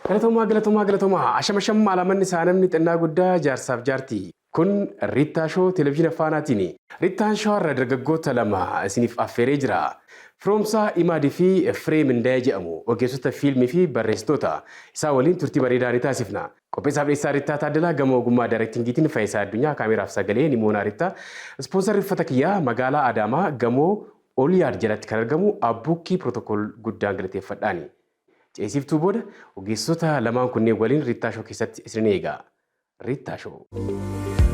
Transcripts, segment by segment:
Galatoomaa, galatoomaa, galatoomaa. Ashama shamma alamanni isaa namni xinnaa guddaa jaarsaaf jaartii. Kun Riittaa Shoo Televezyiina Faanaatiin. Riittaan Shoo har'a dargaggoota lama isiniif affeeree jira. Firoomsaa Imaadii fi Firee Mindaayee jedhamu. Ogeessota fiilmii fi barreessitoota. Isaan waliin turtii bareedaa ni taasifna. Qopheessaaf dhiyeessaa Riittaa Taaddalaa, gama ogummaa daayirektingiitiin Fayyisaa Addunyaa, kaameraaf sagalee Nimoonaa Riittaa. Ispoonsarri uffata kiyyaa magaalaa Adaamaa gamoo Oliyaad jalatti kan argamu Abbuukkii Pirootokool guddaan galateeffadhaani. Ceesiftuu booda ogeessota lamaan kunneen waliin Riittaa Shoo keessatti isin eega. Riittaa Shoo.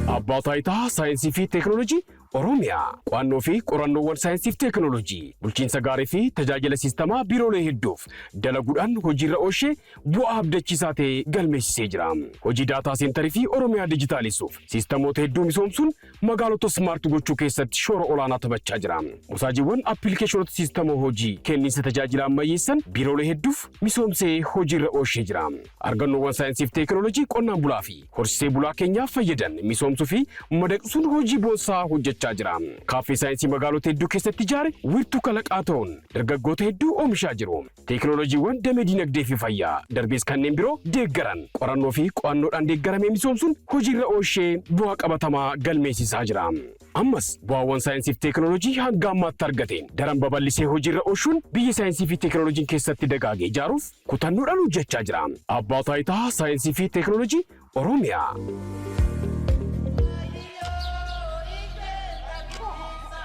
Abbaa Taayitaa Saayinsii fi Teekinooloojii Oromiyaa qo'annoo fi qorannoowwan saayinsii fi teekinooloojii, bulchiinsa gaarii fi tajaajila siistamaa biiroolee hedduuf dalaguudhaan hojiirra oolchee bu'aa abdachiisaa ta'e galmeessisee jira. Hojii daataa seentarii fi Oromiyaa dijitaalessuuf siistamoota hedduu misoomsuun magaalota smart gochuu keessatti shoora olaanaa taphachaa jira. Mosaajiiwwan appilikeeshinoota siistama hojii kenniinsa tajaajila ammayyeessan biiroolee hedduuf misoomsee hojiirra oolchee jira. Argannoowwan saayinsii fi teekinooloojii qonnaan bulaa fi horsiisee bulaa keenyaaf fayyadan misoomsuu fi madaqsuun hojii boonsaa hojjechaa jira. Kaaffee saayinsii magaalota hedduu keessatti ijaare wiirtuu kalaqaa ta'uun dargaggoota hedduu oomishaa jiru. Teekinooloojiiwwan damee dinagdee fi fayyaa darbees kanneen biroo deeggaran qorannoo fi qo'annoodhaan deeggaramee misoomsuun hojiirra oolchee bu'aa qabatamaa galmeessisaa jira. Ammas bu'aawwan saayinsii fi teekinooloojii hanga ammaatti argateen daran babal'isee hojiirra oolchuun biyya saayinsii fi teekinooloojiin keessatti dagaage ijaaruuf kutannoodhaan hojjechaa jira. Abbaa Taayitaa Saayinsii fi Teekinooloojii Oromiyaa.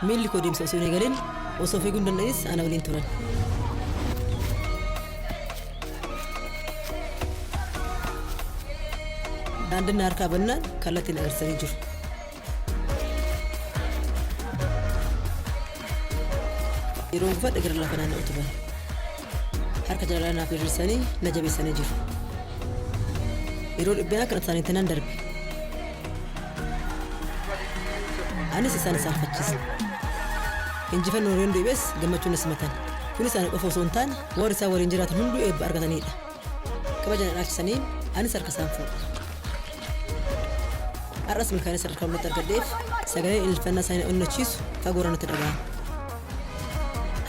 Miilli koo deemsa osoo hin eegalin, osoo fiiguu hin danda'is ana waliin turan. Daandiin na harkaa bannaan kallattiin agarsiisanii jiru. Yeroo gufadhe gara lafa naanna'u turan. Harka jaalalaa naaf diriirsanii na jabeessanii jiru. Yeroo dhibeen akka isaaniitti nan darbe. Anis isaan saalfachiise. Injifannoo yeroo deebi'es gammachuun na simatan. Kunis ana qofa osoo hin taane warri isaan waliin jiraatan hunduu eebba argatanidha. Kabaja na dhaalchisanii anis harka isaan fuudhe. Har'as milkaa'ina sadarkaa olatti argadheef sagaleen ililfannaa isaanii onnachiisu fagoo natti dhaga'ama.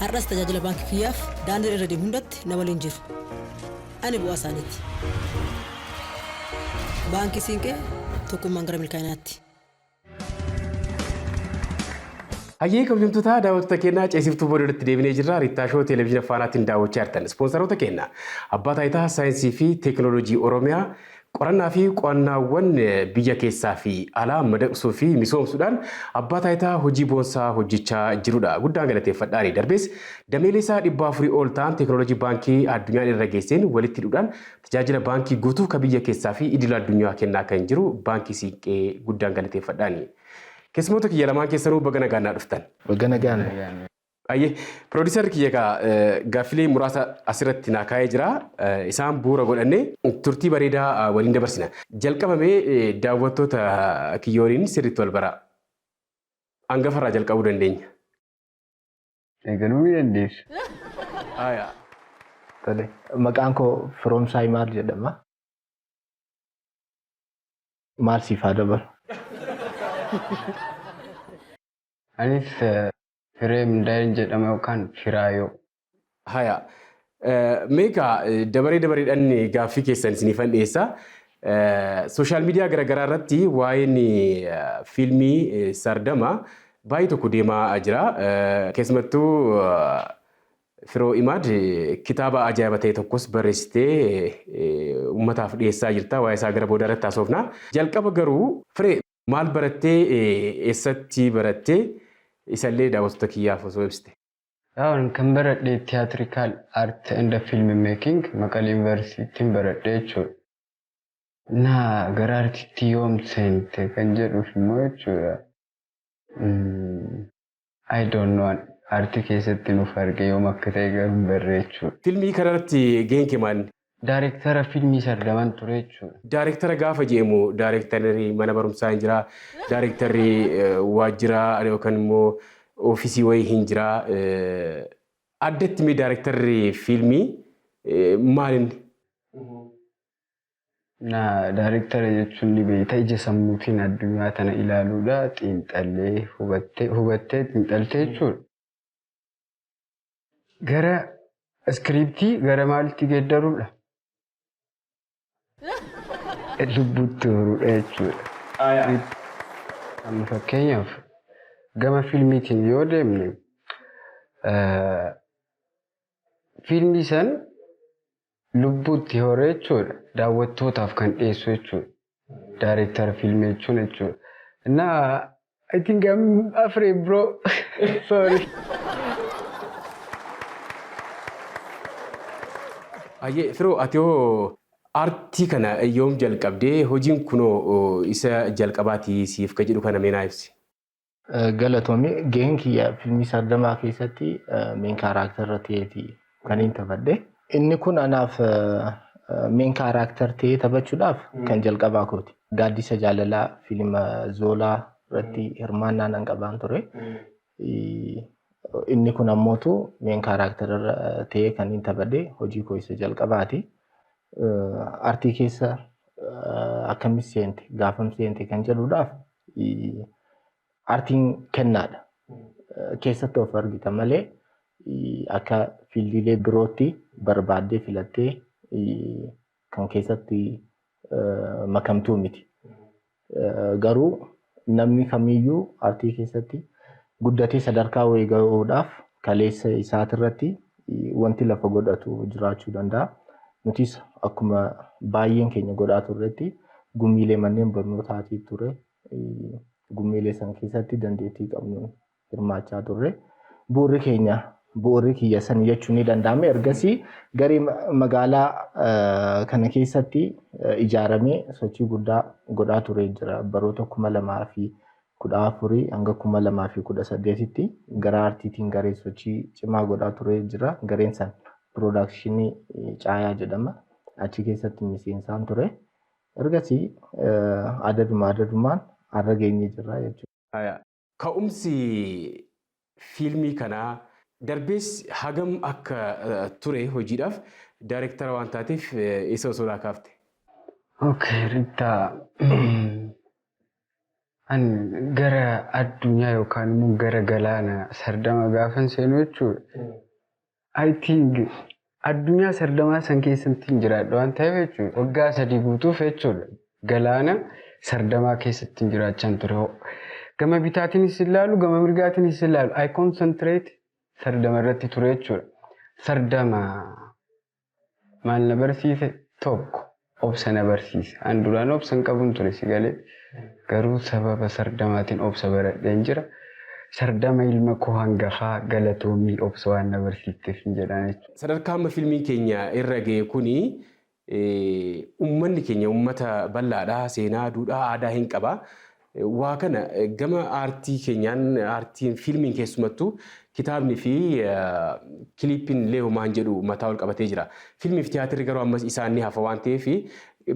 Har'as tajaajila baankii kiyyaaf daandii irra deemu hundatti na waliin jiru. Ani bu'aa isaaniiti. Baankii Siinqee, tokkummaan gara milkaa'inaatti. Hayyee, kabajamtoota daawwattoota keenyaa, ceesiftuu booda irratti deebinee jirra. Riittaa Shoo Televezyiina Faanaatiin daawwachaa jirtan. Ispoonsaroota keenya Abbaa Taayitaa Saayinsii fi Teekinooloojii Oromiyaa qorannaa fi qo'annaawwan biyya keessaa fi alaa madaqsuu fi misoomsuudhaan abbaa taayitaa hojii boonsaa hojjechaa jirudha. Guddaan galateeffadhaani. Darbees dameelee isaa 400 ol ta'an teekinooloojii baankii addunyaan irra geesseen walitti hidhuudhaan tajaajila baankii guutuu kan biyya keessaa fi idil addunyaa kennaa kan jiru Baankii Siinqee guddaan galateeffadhaani. Keessumoota kiyya lamaan keessanuu baga nagaan naa dhuftan. Baga nagaan. Ayyee, piroodiisarri kiyya egaa gaaffilee muraasa asirratti naa kaa'ee jira. Isaan bu'uura godhannee turtii bareedaa waliin dabarsina. Jalqabamee daawwattoota kiyya waliin sirriitti wal baraa. Hangafarraa jalqabuu dandeenya. Eegaluu ni dandeessu. Aayaa. Tole. Maqaan koo Firoomsaa Himaal jedhama. Maal siif haa dabalu? Anis Firee Mindaayeen jedhama yookaan Firaayoo. Haya. Mee egaa dabaree dabareedhaan gaaffii keessan isiniifan dhiyeessa. Sooshaal miidiyaa garaagaraa irratti waa'een fiilmii Sardama baay'ee tokko deemaa jira. Keessumattuu Firoo Imaad kitaaba ajaa'iba ta'e tokkos barreessitee uummataaf dhiyeessaa jirta. Waa'ee isaa gara boodaa irratti haasofna. Jalqaba garuu Firee, maal barattee, eessatti barattee, isallee daawwattoota kiyyaaf osoo ibsite? Yaa'u, kan baradhe Theatrical Art and Film Making Maqalee Yuunivarsiitiin baradhe jechuudha. Na gara artiitti yoom seente kan jedhuuf immoo jechuudha. I don't know, aartii keessatti nuuf arge yoom akka ta'e garuu hin barre jechuudha. Fiilmii kanarratti gaheen kee maali? Daayirektara fiilmii Sardaman ture jechuudha. Daayirektara gaafa jedhamu daayirektarri mana barumsaa hin jira, daayirektarri waajjira yookaan immoo oofisii wayii hin jira. Addatti mee daayirektarri fiilmii maal inni? Na daayirektara jechuun ni beekta, ija sammuutiin addunyaa tana ilaaluudha, xiinxallee hubattee hubattee xiinxaltee jechuudha. Gara iskiriiptii gara maalitti geeddaruudha? lubbuutti horuudha jechuudha. Amma fakkeenyaaf gama fiilmiitiin yoo deemne, fiilmii san lubbuutti horee jechuudha. Daawwattootaaf kan dhiyeessu jechuudha. Daayireektara fiilmii jechuun jechuudha. Na I think I'm afraid, bro. Sorry. Ayyee Firoo, ati hoo aartii kana yoom jalqabdee? Hojiin kunoo isa jalqabaatii siif ka jedhu kana mee naa ibsi. Galatoomi. Gaheen kiyya fiilmii Sardamaa keessatti main character ta'eeti kan inni taphadhe. Inni kun anaaf main character ta'ee taphachuudhaaf kan jalqabaa kooti. Gaaddisa Jaalalaa fiilma Zoolaa irratti hirmaannaa nan qabaan ture. Inni kun ammootu main character ta'ee kan inni taphadhe hojii koo isa jalqabaati. Artii keessa akkamitti seente, gaafam seente kan jedhuudhaaf, artiin kennaadha. Keessatti of argita malee akka fiildiilee birootti barbaaddee filattee kan keessatti makamtuu miti. Garuu namni kamiyyuu artii keessatti guddatee sadarkaa wayii gahuudhaaf kaleessa isaatirratti wanti lafa godhatu jiraachuu danda'a. Nutis akkuma baay'een keenya godhaa turretti gumiilee manneen barnootaatii ture. Gumiilee san keessatti dandeettii qabnu hirmaachaa turre. Bu'uurri keenya, bu'uurri kiyya san jechuun ni danda'ama. Ergasii garee magaalaa kana keessatti ijaaramee sochii guddaa godhaa ture jira. Baroota 2014 hanga 2018tti gara aartiitiin garee sochii cimaa godhaa ture jira. Gareen san Piroodakshinii Caayaa jedhama. Achi keessatti miseensaan ture. Ergasii adaduma adadumaan har'a geenyee jirra jechuudha. Ka'umsi fiilmii kanaa darbees hagam akka ture, hojiidhaaf daayireektara waan taateef isa osoo naa kaafte. Okay, Riitaa. Ani gara addunyaa yookaan immoo gara galaana Sardama gaafan seenu jechuudha. I think addunyaa Sardamaa san keessatti hin jiraadhu waan ta'eef jechuudha. Waggaa 3 guutuuf jechuudha. Galaana Sardamaa keessatti hin jiraachaa ture. Gama bitaatiinis ilaalu, gama mirgaatiinis ilaalu. I concentrate Sardama irratti ture jechuudha. Sardama maal na barsiise? Tokko, obsa na barsiise. An duraan obsa hin qabuun ture, si galee. Garuu sababa Sardamaatiin obsa baradheen jira. Sardama ilma koo hangafaa, galatoomii, obsa waan na barsiifteef hin jedhaan jechuudha. Sadarkaa amma fiilmiin keenya irra ga'e kuni, uummanni keenya uummata bal'aadha. Seenaa, duudhaa, aadaa hin qaba. Waa kana gama aartii keenyaan, aartiin fiilmiin keessumattuu, kitaabni fi kiliippiin illee homaan jedhu mataa ol qabatee jira. Fiilmii fi tiyaatirri garuu ammas isaan ni hafa waan ta'eef,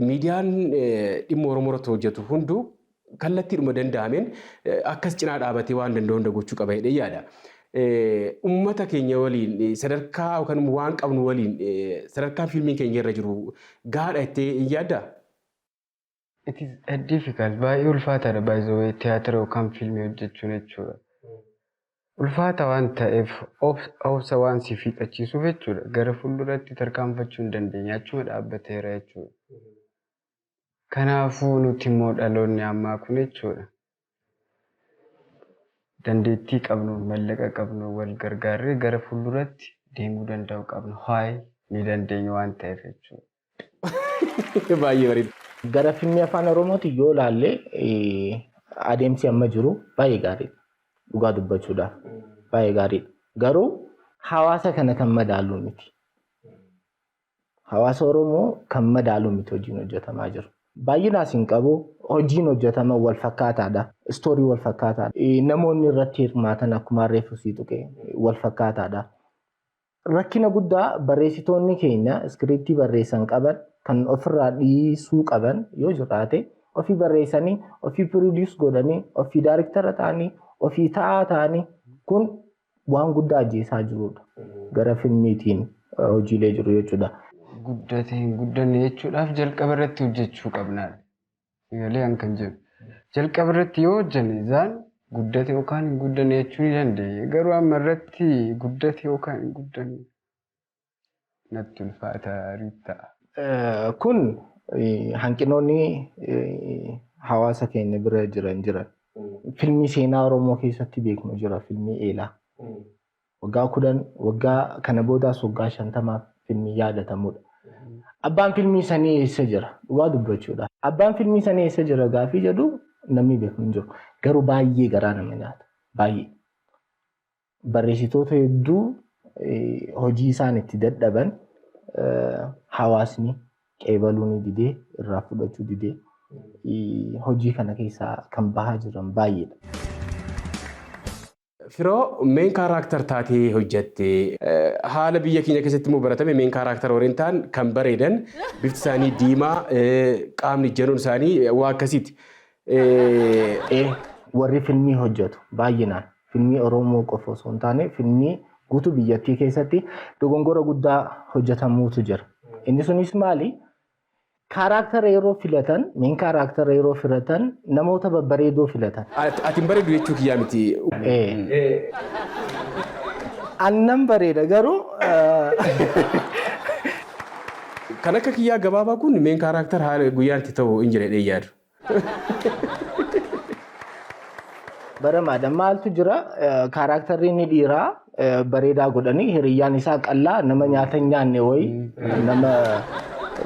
miidiyaan dhimma Oromoo irratti hojjetu hunduu kallattiidhuma danda'ameen akkas cinaa dhaabatee waan danda'u hunda gochuu qaba jedhee yaada. Uummata keenya waliin sadarkaa yookaan waan qabnu waliin sadarkaan fiilmiin keenya irra jiru gahaadha jettee hin yaaddaa? It is a difficult, baay'ee ulfaataadha, by the way, tiyaatira yookaan fiilmii hojjechuun jechuudha. Ulfaata waan ta'eef, obsa waan si fiixachiisuuf jechuudha. Gara fuulduratti tarkaanfachuu hin dandeenye, achuma dhaabbateera jechuudha. Kanaafuu nuti immoo dhaloonni ammaa kun jechuudha. Dandeettii qabnu, mallaqa qabnu wal gargaarree gara fuulduratti deemuu danda'u qabna. Hayi, ni dandeenya waan ta'eef jechuudha. Baay'ee bareeda. Gara fiilmii Afaan Oromooti yoo ilaalle, adeemsi amma jiru baay'ee gaariidha. Dhugaa dubbachuudhaaf baay'ee gaariidha. Garuu hawaasa kana kan madaalu miti. Hawaasa Oromoo kan madaalu miti hojiin hojjetamaa jiru. Baay'inaas hin qabu, hojiin hojjetaman wal fakkaataadha. Istoorii wal fakkaataadha. Namoonni irratti hirmaatan akkuma reefu sii tuqe wal fakkaataadha. Rakkina guddaa barreessitoonni keenya iskiriiptii barreessan qaban kan ofirraa dhiisuu qaban yoo jiraate, ofii barreessanii, ofii produce godhanii, ofii daayirektara ta'anii, ofii ta'aa ta'anii, kun waan guddaa ajjeesaa jirudha. Gara filmiitiin hojiilee jiru jechuudha. Guddate hin guddanne jechuudhaaf jalqaba irratti hojjechuu qabna. Galee an kan jedhu. Jalqaba irratti yoo hojjenne isaan guddate yookaan hin guddanne jechuu ni dandeenya. Garuu amma irratti guddate yookaan hin guddanne natti ulfaata, Riitta. Kun Hanqinoonni hawaasa keenya bira jiran jiran. Filmii seenaa Oromoo keessatti beeknu jira, filmii Eelaa. Waggaa 10, waggaa kana boodaas waggaa 50f filmii yaadatamudha. Abbaan filmii sanii eessa jira? Dhugaa dubbachuudha. Abbaan filmii sanii eessa jira gaafii jedhu namni beeku hin jiru. Garuu baay'ee garaa nama nyaata. Baay'ee. Barreessitoota hedduu hojii isaan itti dadhaban hawaasni qeebaluu ni didee, irraa fudhachuu didee, hojii kana keessaa kan bahaa jiran baay'eedha. Firoo, main character taatee hojjatte. Haala biyya keenya keessatti immoo baratame, main character warreen ta'an kan bareedan, bifti isaanii diimaa, qaamni ijjanoon isaanii waa akkasiiti. Warri filmii hojjetu baay'inaan filmii Oromoo qofa osoo hin taane filmii guutuu biyyattii keessatti dogongora guddaa hojjetamuutu jira. Inni sunis maali? Character yeroo filatan, main character yeroo filatan, namoota babbareedoo filatan. Ati hin bareedu jechuu kiyyaa miti. Annan bareeda garuu. Kan akka kiyyaa gabaabaa kun main character haala guyyaan itti ta'u hin jira jedhee yaadu. Baramaadha. Maaltu jira? Characterri inni dhiiraa bareedaa godhanii, hiriyyaan isaa qallaa, nama nyaata hin nyaanne wayii, nama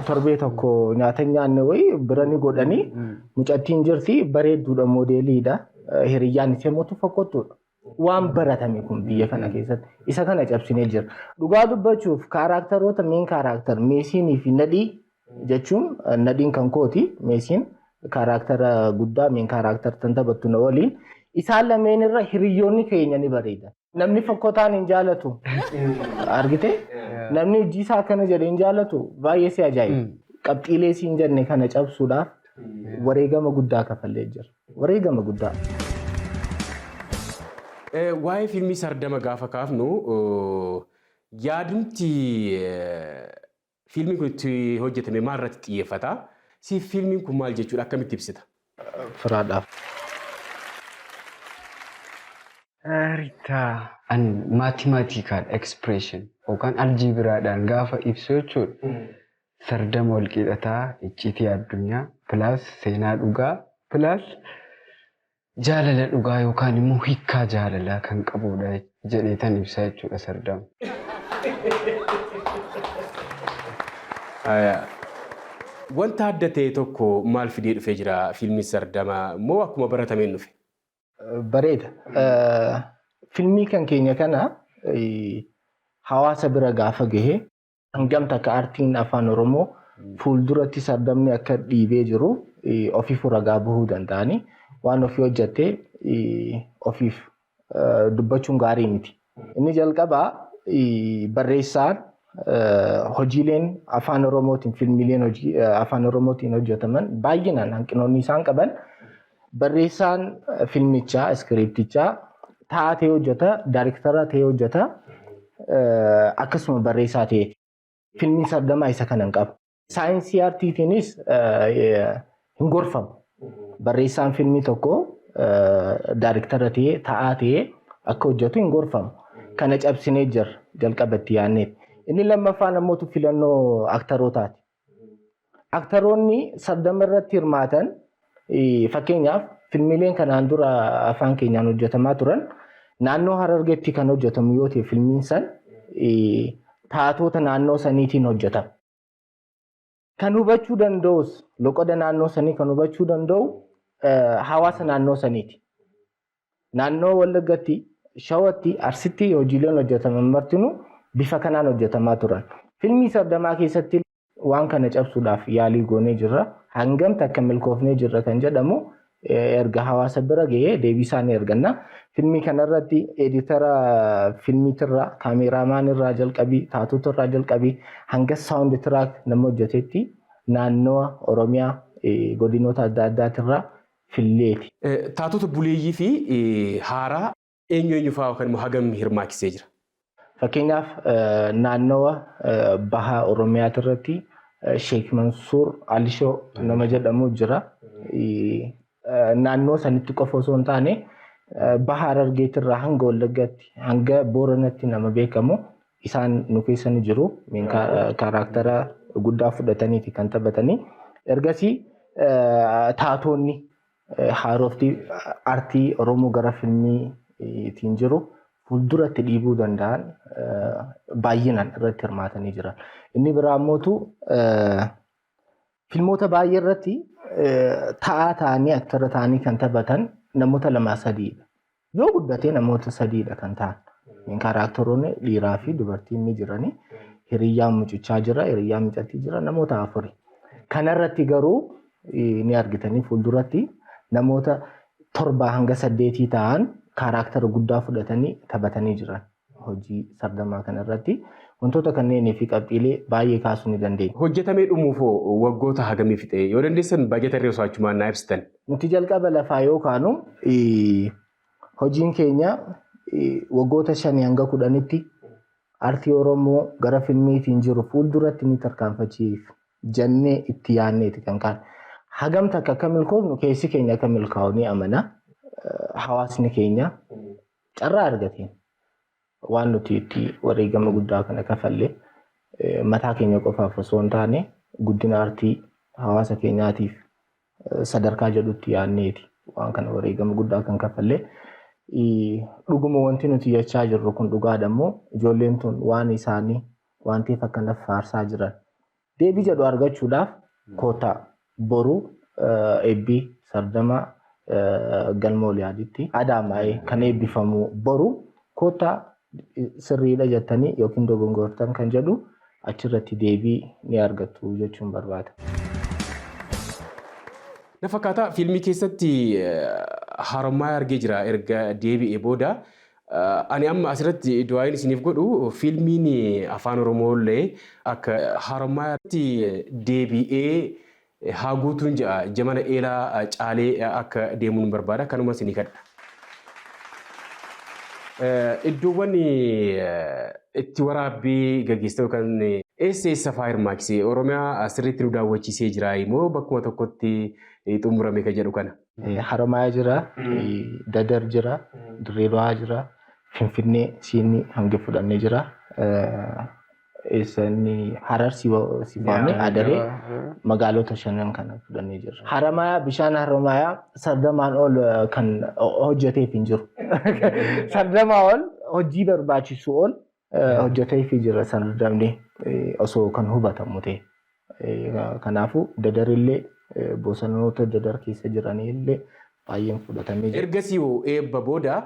torbee tokko nyaata hin nyaanne wayii bira ni godhanii, mucattiin jirti, bareedduudha, moodeliidha. Hiriyyaan ishee immoo fokkottuudha. Waan baratame kun biyya kana keessatti isa kana cabsinee jira. Dhugaa dubbachuuf, characteroota main character Meesiinii fi Nadhii jechuun, Nadhiin kan kooti, Meesiin character guddaa main character tan taphattu na waliin, isaan lameen irra hiriyyoonni keenya ni bareedan. Namni fokkotaan hin jaalatu. Argite? Namni hojii isaa akkana jedhe hin jaalatu, baay'ee si ajaa'iba. Qabxiilee siin jenne kana cabsuudhaaf wareegama guddaa kafallee jira. Wareegama guddaa. Waa'ee fiilmii Sardama gaafa kaafnu, yaadumti fiilmiin kun itti hojjetame maal irratti xiyyeeffata? Siif fiilmiin kun maal jechuudha? Akkamitti ibsita? Firaadhaaf. Riitaa, an mathematical expression yookaan aljeebiraadhaan gaafa ibsu jechuudha. Sardama walqixataa, icciitii addunyaa plus seenaa dhugaa plus jaalala dhugaa yookaan immoo hiikkaa jaalalaa kan qabudha jedheetan ibsa jechuudha Sardama. Wanta adda ta'e tokko maal fidee dhufee jira fiilmiin Sardama, moo akkuma baratameen dhufe? Bareeda. Filmii kan keenya kana hawaasa bira gaafa gahe hangam takka aartiin afaan Oromoo fuulduratti sardamni akka dhiibee jiru ofiif ragaa bahuu danda'anii, waan ofii hojjattee ofiif dubbachuun gaarii miti. Inni jalqabaa, barreessaan hojiileen afaan Oromootiin, filmiileen hojii afaan Oromootiin hojjetaman baay'inaan hanqinoonni isaan qaban, barreessaan filmichaa, iskiriiptichaa taatee hojjeta, daayirektara ta'ee hojjeta, akkasuma barreessaa ta'e. Filmiin Sardamaa isa kana hin qabu. Saayinsii aartiitiinis hin gorfamu. Barreessaan filmii tokko daayirektara ta'ee, ta'aa ta'ee akka hojjetu hin gorfamu. Kana cabsinee jirra jalqabatti yaadneeti. Inni lammaffaan ammoo filannoo aktarootaati. Aktaroonni Sardama irratti hirmaatan, fakkeenyaaf filmiileen kanaan dura afaan keenyaan hojjetamaa turan, naannoo Harargeetti kan hojjetamu yoo ta'e, filmiin san taatota naannoo saniitiin hojjetama. Kan hubachuu danda'us, loqoda naannoo sanii kan hubachuu danda'u hawaasa naannoo saniiti. Naannoo Wallaggaatti, Shawatti, Arsitti hojiileen hojjetaman martinuu bifa kanaan hojjetamaa turan. Filmii Sardamaa keessatti waan kana cabsuudhaaf yaalii goonee jirra. Hangam takka milkoofnee jirra kan jedhamu erga hawaasa bira gahee deebii isaanii arganna. Filmii kanarratti editor filmiitirraa, cameraman irraa jalqabii, taatotarraa jalqabii hanga sound track nama hojjetetti naannowa Oromiyaa godinoota adda addaatirraa filleeti. Taatota buleeyyii fi haaraa eenyu eenyu fa'aa yookaan immoo hagam hirmaachisee jira? Fakkeenyaaf, naannawa baha Oromiyaatirratti Sheek Mansuur Alishoo nama jedhamu jira. Naannoo sanitti qofa osoo hin taane, baha Harargeetirraa hanga Wallaggaatti, hanga Booranatti nama beekamu, isaan nu keessa ni jiru. Character guddaa fudhataniiti kan taphatanii. Ergasii taatonni haarofti artii Oromoo gara filmiitiin jiru fuulduratti dhiibuu danda'an baay'inaan irratti hirmaatanii jiran. Inni biraa ammootu filmoota baay'ee irratti ta'aa ta'anii aktara ta'anii kan taphatan namoota lamaa sadiidha. Yoo guddatee namoota sadiidha kan ta'an. Kaaraakteroonni dhiiraa fi dubartiin ni jirani. Hiriyyaan mucichaa jira, hiriyyaan mucattii jira, namoota afuri. Kanarratti garuu ni argitanii fuulduratti namoota 7 hanga 8 ta'an kaaraaktera guddaa fudhatanii taphatanii jiran hojii sardamaa kanarratti. Wantoota kanneenii fi qabxiilee baay'ee kaasuu ni dandeenya. Hojjetamee dhumuuf waggoota hagamii fixe? Yoo dandeessan baajata irra osoo achumaan naa ibsitan. Nuti jalqaba lafaa yoo kaanu hojiin keenya waggoota 5 hanga 10tti artii Oromoo gara filmiitiin jiru fuulduratti ni tarkaanfachiif jennee itti yaadneeti kan kaane. Hagam takka akka milkoofnu keessi keenya akka milkaa'u ni amana. Hawaasni keenya carraa argateen waan nuti itti wareegama guddaa kana kafallee mataa keenya qofaaf osoo hin taane guddina artii hawaasa keenyaatiif sadarkaa jedhutti yaadneeti waan kana wareegama guddaa kan kafallee. Dhuguma wanti nuti jechaa jirru kun dhugaadha immoo ijoolleen tun waan isaanii waan ta'eef akkana faarsaa jiran. Deebii jedhu argachuudhaaf koottaa boru eebbii sardamaa galma Oliyaaditti Adaamaa'ee kan eebbifamu boru koottaa sirriidha jettanii yookiin dogongortan kan jedhu achirratti deebii ni argattu jechuun barbaada. Na fakkaata fiilmii keessatti haarommaa argee jira erga deebi'ee booda. Ani amma asirratti du'aayin isiniif godhu fiilmiin afaan Oromoo illee akka haarommaatti deebi'ee haa guutuun jedha. Jamana eelaa caalee akka deemuun barbaada. Kanuma isinii kadha. Iddoowwan itti waraabbii gaggeessitan yookaan eessa eessa fa'aa hirmaachisee Oromiyaa sirriitti nu daawwachiisee jira immoo bakkuma tokkotti xumurame kan jedhu kana. Haromaayaa jira, Dadar jira, Dirree Dhawaa jira, Finfinnee siinii hangi fudhannee jira. Eessa inni Harar si waamne Adaree magaalota shanan kana fudhannee jirra. Haramayaa bishaan Haramayaa sardamaan ol kan hojjeteef hin jiru. Sardamaa ol hojii barbaachisu ol hojjeteef jira sardamni osoo kan hubatamu ta'e. Kanaafuu Dadarillee bosonota Dadar keessa jiranillee baay'een fudhatamee jira. Ergasii eebba booda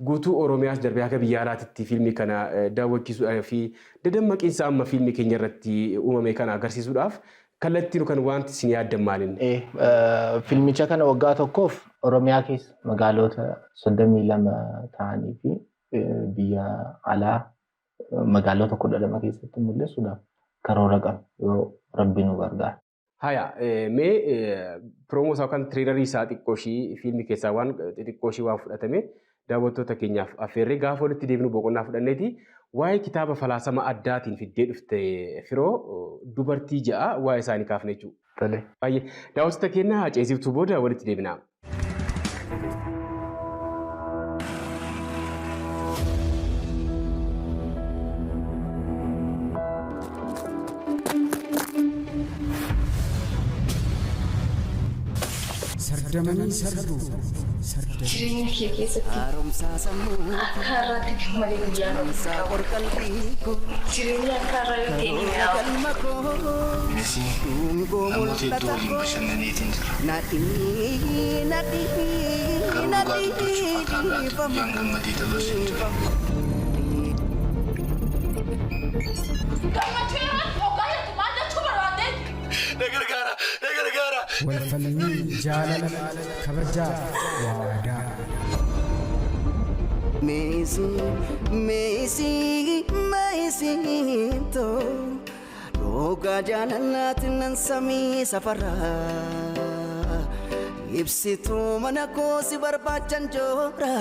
guutuu Oromiyaas darbee akka biyya alaatitti fiilmii kana daawwachiisuudhaa fi dadammaqiinsa amma fiilmii keenya irratti uumame kana agarsiisuudhaaf kallattiin kan wanti isin yaaddan maaliin? Fiilmicha kana waggaa tokkoof Oromiyaa keessa magaalota 32 ta'anii fi biyya alaa magaalota 12 keessatti mul'isuudhaaf karoora qabna yoo rabbi nu gargaara. Haya, mee promo isaa yookaan trailerii isaa xiqqoo ishii fiilmii keessaa waan xixiqqoo ishii waan fudhatame daawwattoota keenyaaf affeerree gaafa walitti deebinu boqonnaa fudhanneeti waa'ee kitaaba falaasama addaatiin fiddee dhufte firoo dubartii ja'a waa'ee isaanii kaafne jechuudha. Tole. Baay'ee daawwattoota keenya ceesiftuu booda walitti deebina. Sardamanii sarduu. Jireenya kee keessatti akka har'aatti gammadee guyyaa qabu. Jireenya akka har'aa yoo ta'e ni mi'aawa. Innis namoota hedduu waliin bashannaneetiin jira. Garuu dhugaa dubbachuuf akka har'aatti guyyaan gammadee dabarsee hin jiru. Gammachuu yeroo hoggaa jettu maal jechuu barbaadde? Na gargaara! Na gargaara! Walfalmii jaalala kabajaa waadaa. Meesii meesiito dhugaa jaalalaatti nan samii safaraa ibsituu mana koo si barbaachan joora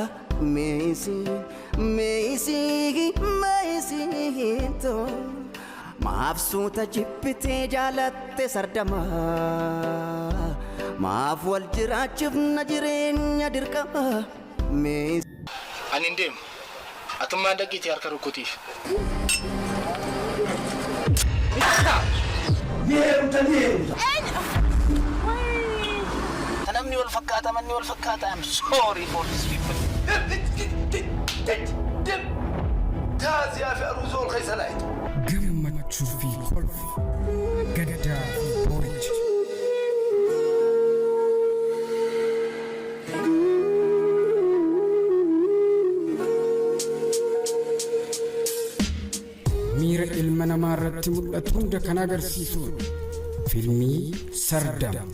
meesii meesii meesiito maaf suuta jibbitee jaalatte sardamaa maaf wal jiraachifna jireenya dirqama meesii. Ani hin deemu. Atummaan dhaqiitii harka rukutiif. Ni heerumta, ni heerumta. fakkaata, manni wal fakkaata. I'm sorry for these people. Taaziyaa fi aruuzoo ol keessa laayitu. Gammachuu fi kolfi, gaddaa fi boo'icha. Miira ilma namaa irratti mul'atu hunda kan agarsiisudha. Fiilmii Sardam.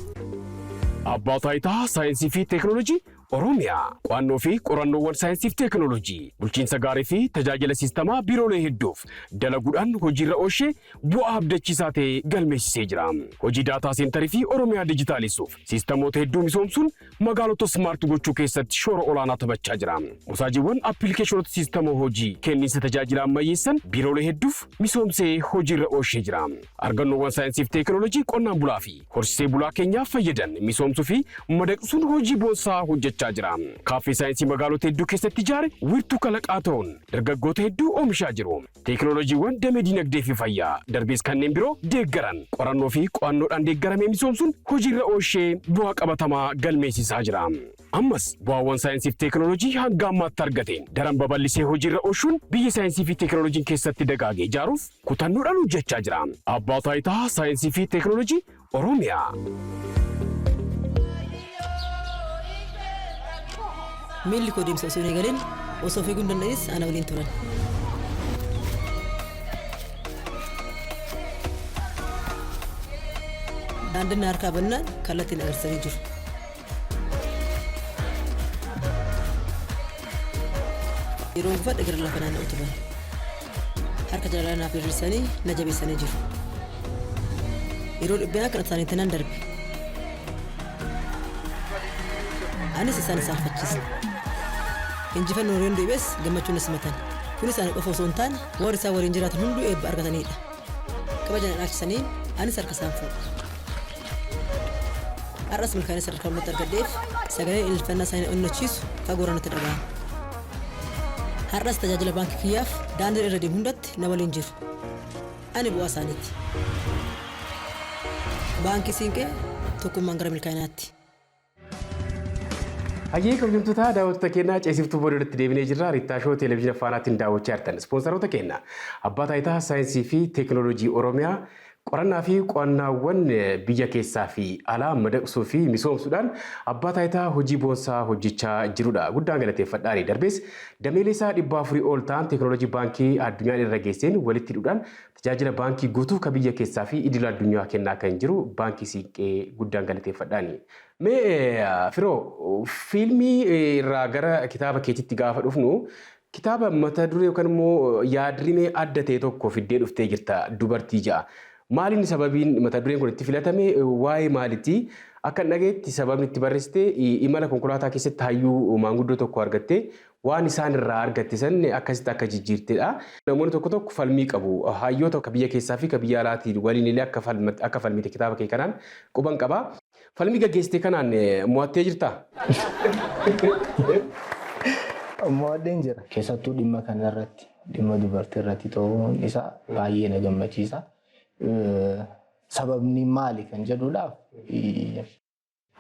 Abbaa Taayitaa Saayinsii fi Teekinooloojii Oromiyaa qo'annoo fi qorannoowwan saayinsii fi teekinooloojii, bulchiinsa gaarii fi tajaajila siistamaa biiroolee hedduuf dalaguudhaan hojiirra oolchee bu'aa abdachiisaa ta'e galmeessisee jira. Hojii data center fi Oromiyaa dijitaalisuuf siistamoota hedduu misoomsuun magaalota smart gochuu keessatti shoora olaanaa taphachaa jira. Mosaajiiwwan appilikeeshinoota siistama hojii kenniinsa tajaajila ammayyeessan biiroolee hedduuf misoomsee hojiirra oolchee jira. Argannoowwan saayinsii fi teekinooloojii qonnaan bulaa fi horsiisee bulaa keenyaaf fayyadan misoomsuu fi madaqsuun hojii boonsaa hojjechaa jira. Kaaffee saayinsii magaalota hedduu keessatti ijaare wiirtuu kalaqaa ta'uun dargaggoota hedduu oomishaa jiru. Teekinooloojiiwwan damee dinagdee fi fayyaa darbees kanneen biroo deeggaran qorannoo fi qo'annoodhaan deeggaramee misoomsuun hojiirra oolchee bu'aa qabatamaa galmeessisaa jira. Ammas bu'aawwan saayinsii fi teekinooloojii hanga ammaatti argateen daran babal'isee hojiirra oolchuun biyya saayinsii fi teekinooloojiin keessatti dagaagee ijaaruuf kutannoodhaan hojjechaa jira. Abbaa Taayitaa Saayinsii fi Teekinooloojii Oromiyaa. Miilli koo deemsa osoo hin eegalin, osoo fiiguu hin danda'is ana waliin turan. Daandiin na harkaa bannaan kallattiin agarsiisanii jiru. Yeroon gufadhe gara lafa naanna'u turan. Harka jaalalaa naaf diriirsanii na jabeessanii jiru. Yeroo dhibbanaa kana isaaniitti nan darbe. Anis isaan saalfachiise. Injifannoo yeroo deebi'es gammachuun na simatan. Kunis ana qofa osoo hin taane, warri isaan waliin jiraatan hunduu eebba argatanidha. Kabaja na dhaalchisanii anis harka isaan fuudha. Har'as milkaa'ina sadarkaa olaatti argadheef sagaleen ililfannaa isaanii onnachiisu fagoo irraa natti dhaga'ama. Har'as tajaajila baankii kiyyaaf daandii irra deemu hundatti na waliin jiru. Ani bu'aa isaaniiti. Baankii Siinqee, tokkummaan gara milkaa'inaatti. Hayyee, kabajamtoota daawwattoota keenyaa, ceesiftuu booda walitti deebinee jirra. Riittaa Shoo televezyiina Faanaatiin daawwachaa jirtan. Ispoonsaroota keenya Abbaa Taayitaa Saayinsii fi Teekinooloojii Oromiyaa qorannaa fi qo'annaawwan biyya keessaa fi alaa madaqsuu fi misoomsuudhaan abbaa taayitaa hojii boonsaa hojjechaa jirudha. Guddaan galateeffadhaani. Darbees dameelee isaa 400 ol ta'an teekinooloojii baankii addunyaan irra geesseen walitti hidhuudhaan tajaajila baankii guutuu kan biyya keessaa fi idil addunyaa kennaa kan jiru Baankii Siinqee guddaan galateeffadhaani. Mee Firoo, fiilmii irraa gara kitaaba keetitti gaafa dhufnu, kitaaba mata duree yookaan immoo yaadrimee adda ta'e tokko fiddee dhuftee jirta, dubartii ja'a. Maaliin sababiin mata dureen kun itti filatame? Waa'ee maaliiti? Akka hin dhageetti sababni itti barreessite imala konkolaataa keessatti hayyuu maanguddoo tokko argattee waan isaan irraa argatte san akkasitti akka jijjiirtedha. Namoonni tokko tokko falmii qabu. Hayyoota akka biyya keessaa fi akka biyya alaatiin waliin illee akka falmite kitaaba kee kanaan quban qaba. Falmii gaggeessite kanaan mo'attee jirtaa? Mo'adheen jira. Keessattuu dhimma kanarratti, dhimma dubartii irratti ta'uun isaa baay'ee na gammachiisa. Sababni maali kan jedhuudhaaf,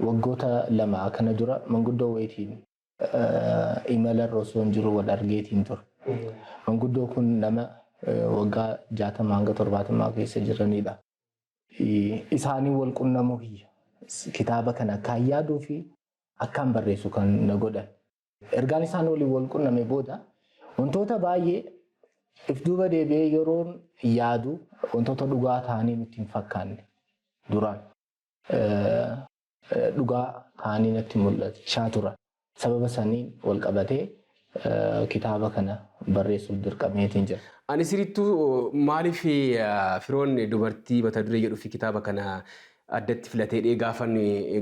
waggoota 2 kana dura manguddoo wayitiin imalarra osoo hin jiru wal argeetiin ture. Manguddoo kun nama waggaa 60 hanga 70 keessa jiranidha. Isaanii wal qunnamuu kiyya kitaaba kana akkaan yaaduu fi akkaan barreessu kan na godhan. Ergaan isaan waliin wal qunname booda wantoota baay'ee if duuba deebi'ee yeroon yaadu wantoota dhugaa ta'anii nutti hin fakkaanne duraan dhugaa ta'anii natti mul'achaa turan. Sababa saniin wal qabatee kitaaba kana barreessuuf dirqameetiin jira. Ani sirrittuu maaliif Firoon dubartii mata duree jedhuu fi kitaaba kana addatti filatee gaafan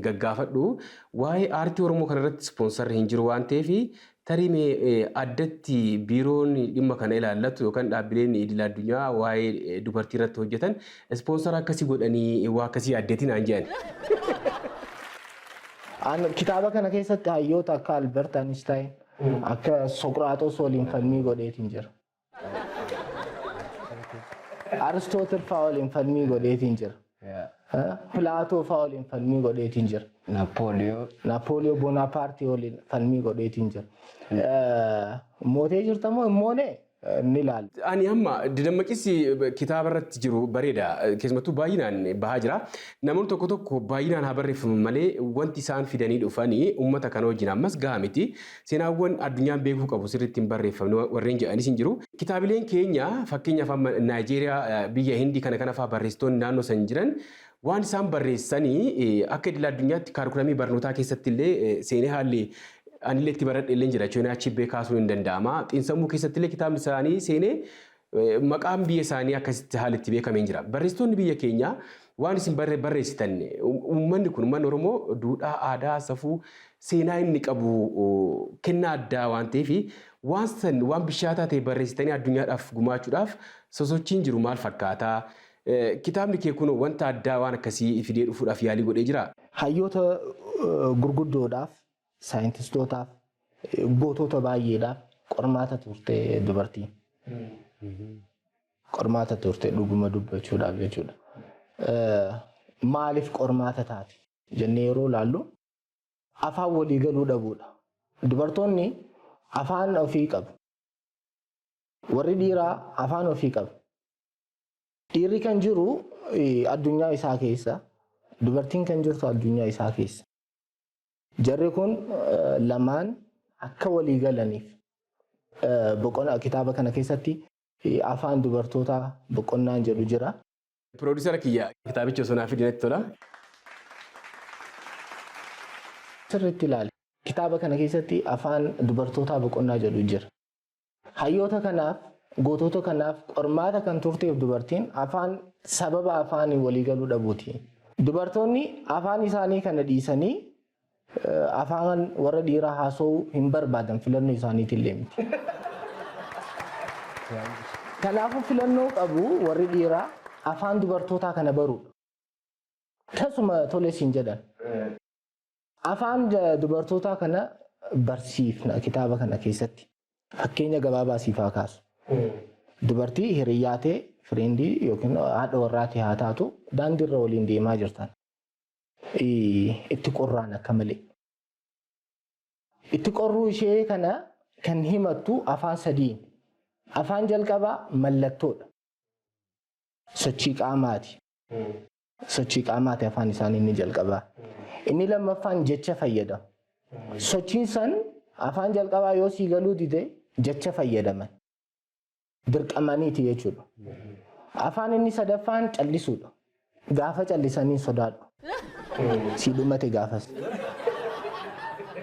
gaggaafadhu, waa'ee aartii Oromoo kanarratti ispoonsarri hin jiru waan ta'eef, tarii mee addatti biiroon dhimma kana ilaallatu yookaan dhaabbileen idil addunyaa waa'ee dubartii irratti hojjetan ispoonsara akkasii godhanii waa akkasii addeetiin naan jedhan. Kitaaba kana keessatti hayyoota akka Albert Einstein, akka Soqiraaxos waliin falmii godheetiin jira. Aristootil fa'aa waliin falmii godheetiin jira. Pilaatoo fa'aa waliin falmii godheetiin jira. Naappooliyoo. Naappooliyoo Boonaapaartii waliin falmii godheetiin jira. Mootee jirta moo hin moone ni ilaalla. Ani amma dadammaqisi kitaaba irratti jiru bareeda. Keessumattuu baay'inaan bahaa jira. Namoonni tokko tokko baay'inaan haa barreeffaman malee wanti isaan fidanii dhufanii uummata kana wajjin ammas gahaa miti. Seenaawwan addunyaan beekuu qabu sirriitti hin barreeffamne warreen jedhanis hin jiru. Kitaabileen keenya fakkeenyaaf amma Naayijeeriyaa, biyya Hindii kana kana fa'aa barreessitoonni naannoo san jiran waan isaan barreessanii akka idil addunyaatti kaarikulamii barnootaa keessatti illee seenee haalli anillee itti baradhe illee jira jechuun achi kaasuun hin danda'ama. Xiinsammuu keessatti illee kitaabni isaanii seenee maqaan biyya isaanii akkasitti haala itti beekamee jira. Barreessitoonni biyya keenyaa waan isin barreessitan, uummanni kun, uummanni Oromoo, duudhaa, aadaa, safuu, seenaa inni qabu kennaa addaa waan ta'eef, waan san waan bishaataa ta'e barreessitanii addunyaadhaaf gumaachuudhaaf sosochiin jiru maal fakkaataa? Kitaabni kee kun wanta addaa waan akkasii fidee dhufuudhaaf yaalii godhee jira. Hayyoota gurguddoodhaaf, saayintistootaaf, gootota baay'eedhaaf qormaata turte dubartiin. Qormaata turte dhuguma dubbachuudhaaf jechuudha. Maaliif qormaata taate jennee yeroo ilaallu, afaan walii galuu dhabuudha. Dubartoonni afaan ofii qabu. Warri dhiiraa afaan ofii qabu. Dhiirri kan jiru addunyaa isaa keessa, dubartiin kan jirtu addunyaa isaa keessa. Jarri kun lamaan akka walii galaniif boqonnaa kitaaba kana keessatti afaan dubartootaa boqonnaan jedhu jira. Piroodiisara kiyya, kitaabicha osoo naaf fidi natti tola. Sirriitti ilaali. Kitaaba kana keessatti afaan dubartootaa boqonnaa jedhu jira. Hayyoota kanaaf, gootota kanaaf qormaata kan turteef dubartiin afaan sababa afaanii walii galuu dhabuuti. Dubartoonni afaan isaanii kana dhiisanii afaan warra dhiiraa haasa'uu hin barbaadan, filannoo isaaniitillee miti. Kanaafuu filannoo qabu warri dhiiraa afaan dubartootaa kana baruudha. Tasuma tole siin jedhan. Afaan dubartootaa kana barsiifna kitaaba kana keessatti. Fakkeenya gabaabaa siif haa kaasu. Dubartii hiriyyaa ta'e, friendii yookiin haadha warraa ta'e haa taatu, daandiirra waliin deemaa jirtan. Itti qorraan akka malee. Itti qorruu ishee kana kan himattu afaan sadiin. Afaan jalqabaa mallattoodha. Sochii qaamaati. Sochii qaamaati afaan isaanii inni jalqabaa. Inni lammaffaan jecha fayyadamu. Sochiin san afaan jalqabaa yoo sii galuu dide jecha fayyadaman. Dirqamaniiti jechuudha. Afaan inni sadaffaan callisuudha. Gaafa callisanii sodaadhu. Sii dhumate gaafas.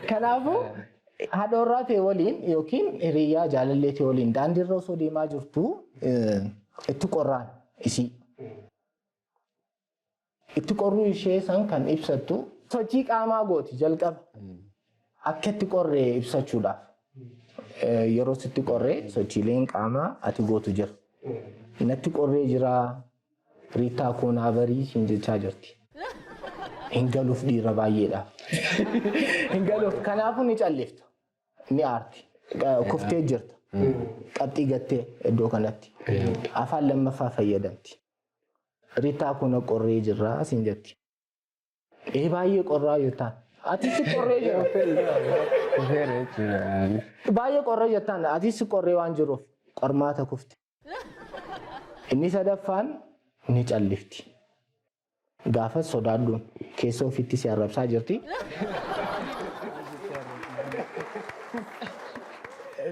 Kanaafuu haadha warraa ta'e waliin yookiin hiriyyaa jaalallee ta'e waliin daandiirra osoo deemaa jirtu itti qorraan isii. Itti qorruu ishee san kan ibsattu sochii qaamaa gooti jalqaba. Akka itti qorree ibsachuudhaaf. Yeroo sitti qorree sochiileen qaamaa ati gootu jira. Natti qorree jira, Riittaa koo naa barii siin jechaa jirti. Hin galuuf dhiira baay'eedhaaf. Hin galuuf, kanaafuu ni callifta. Ni aarti. Kuftee jirta. Qabxii gattee iddoo kanatti. Afaan lammaffaa fayyadamti. Riittaa koo na qorree jirraa siin jetti. Ee, baay'ee qorraa jettaan. Atis si qorree jira. Kufeera jechuudha. Baay'ee qorree jettaan, atis si qorree waan jiruuf qormaata kufte. Inni sadaffaan ni callifti. Gaafa sodaadhuun keessa ofiitti si arrabsaa jirti.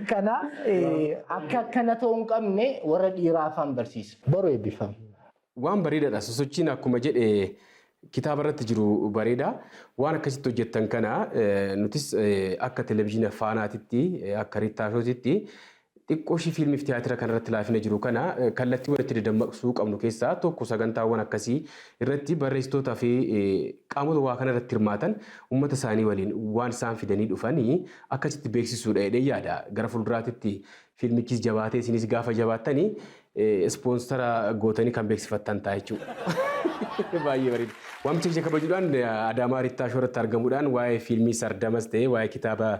Kanaaf akka akkana ta'uu hin qabne warra dhiiraa afaan barsiisa. Boru eebbifama. Waan bareedaadha. Sosochiin akkuma jedhe kitaaba irratti jiru bareeda. Waan akkasitti hojjettan kana nutis akka televezyiina Faanaatitti, akka Riittaa Shootitti, xiqqoo ishii fiilmiif tiyaatira kanarratti laafina jiru kana kallattiiwwan itti dadammaqsuu qabnu keessaa tokko sagantaawwan akkasii irratti barreessitootaa fi qaamota waa kana irratti hirmaatan uummata isaanii waliin waan isaan fidanii dhufanii akkasitti beeksisuudha jedhee yaada. Gara fuulduraatitti fiilmichis jabaatee isinis gaafa jabaattanii ispoonsara gootanii kan beeksifattan ta'a jechuudha. Baay'ee bareeda. Waamicha keenya kabajuudhaan Adaamaa Riittaa Shoo irratti argamuudhaan waa'ee fiilmii Sardamas ta'ee waa'ee kitaaba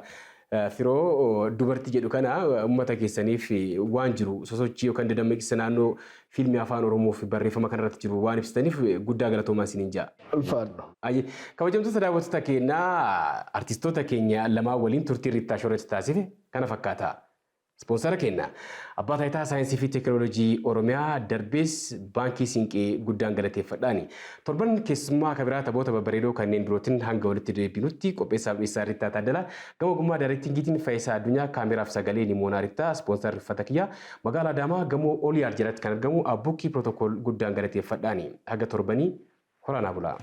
Firoo dubartii jedhu kana uummata keessaniif waan jiru sosochii yookaan dadammaqsa naannoo fiilmii afaan Oromoo fi barreeffama kanarratti jiru waan ibsitaniif guddaa galatoomaa isiniin ja'a. Ulfaadha. Kabajamtoota daawwattoota keenyaa, artistoota keenya lamaan waliin turtii Riittaa Shoorratti taasise kana fakkaata. Ispoonsara keenya Abbaa Taayitaa Saayinsii fi Teekinooloojii Oromiyaa, darbees Baankii Siinqee guddaan galateeffadhaani. Torban keessummaa kabiraa taphoota babbareedoo kanneen birootiin hanga walitti deebinutti, qopheessaaf dhiyeessaa Riittaa Taaddalaa, gama ogummaa daayirektingiitiin Faayisaa Addunyaa, kaameraaf sagalee Nimoonaa Riittaa, ispoonsarri uffata kiyyaa magaalaa Adaamaa gamoo Oliyaar jalatti kan argamu Abbukkii Pirootokool guddaan galateeffadhaani. Haga torbanii horaanaa bulaa.